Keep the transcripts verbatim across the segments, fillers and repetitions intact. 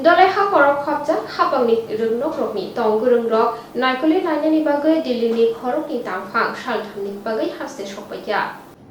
Dolai ha khorok khopjak hapangni rwngnokrokni tong gwrwngrok naikolwi nainani bagwi Delhini khorokni tangphang salthamni bagwi haste sokpaikha.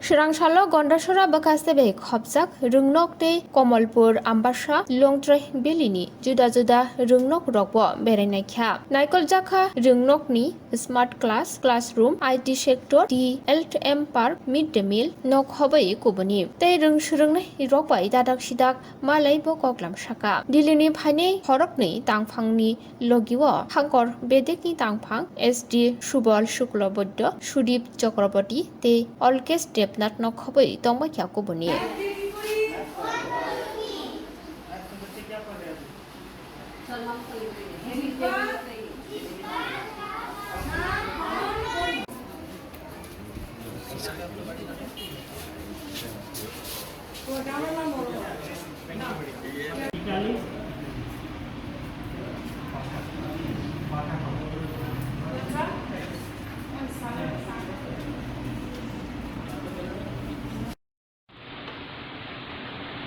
Swrang salo Gondasora bwkhaste bai khopjak rwngnok tei Komolpur, Ambasa, Longtrai Valley-ni juda juda rwngnokrokbo berainaikha. Naikoljak kha rwngnokni smart class, classroom, I T sector, D L M park, mid day meal, nok hobwi kubuni tei rwng swrwngnairok bai dadak sidak malaibo koklam saka. Delhini phainai khoroknwi tangphangni logio hangkor bedekni tangphang S D Subal Shuklaboddo, Sudip Chakraborty tei Alkesh Debnath nok hobwi tongbaikha kubuni.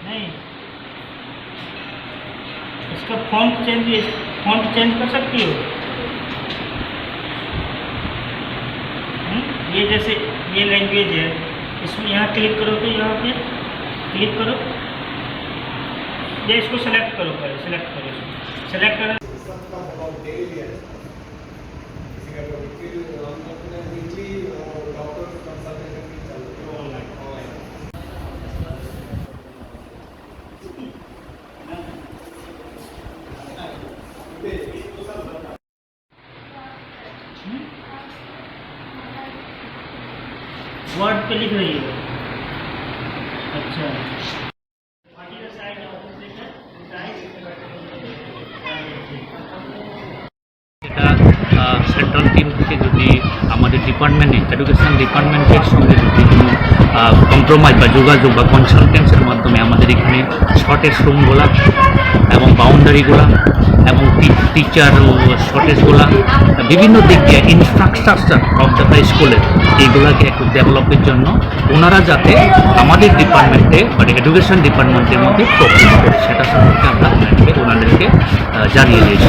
नहीं, इसका font change, font change कर सकती हो? हम्म? ये जैसे, ये लैंग्वेज है, इसमें यहाँ क्लिक करो तो यहाँ पे क्लिक करो, या इसको सेलेक्ट करो, पहले सेलेक्ट करो, सेलेक्ट करो। किसी का तो फिर हम अपने वीकली डॉक्टर कंसल्टेशन भी चल रही है ऑनलाइन। वर्ड पे लिख रही हो? अच्छा। এটা সেন্ট্রাল টিম থেকে যদি আমাদের ডিপার্টমেন্টে, এডুকেশন ডিপার্টমেন্টের সঙ্গে যদি কোনো কম্প্রোমাইজ বা যোগাযোগ বা কনসালটেন্সের মাধ্যমে আমাদের এখানে শর্টেজ রুমগুলা এবং বাউন্ডারিগুলা এবং টিচার শর্টেজগুলা বিভিন্ন দিক দিয়ে ইনফ্রাস্ট্রাকচার অফ দ্য স্কুলের এইগুলাকে একটু ডেভেলপের জন্য ওনারা যাতে আমাদের ডিপার্টমেন্টে, মানে এডুকেশন ডিপার্টমেন্টের মধ্যে প্রবেশ করে, সেটা সম্পর্কে আমরা ওনাদেরকে, ওনাদেরকে আহ, জানিয়ে দিয়েছি।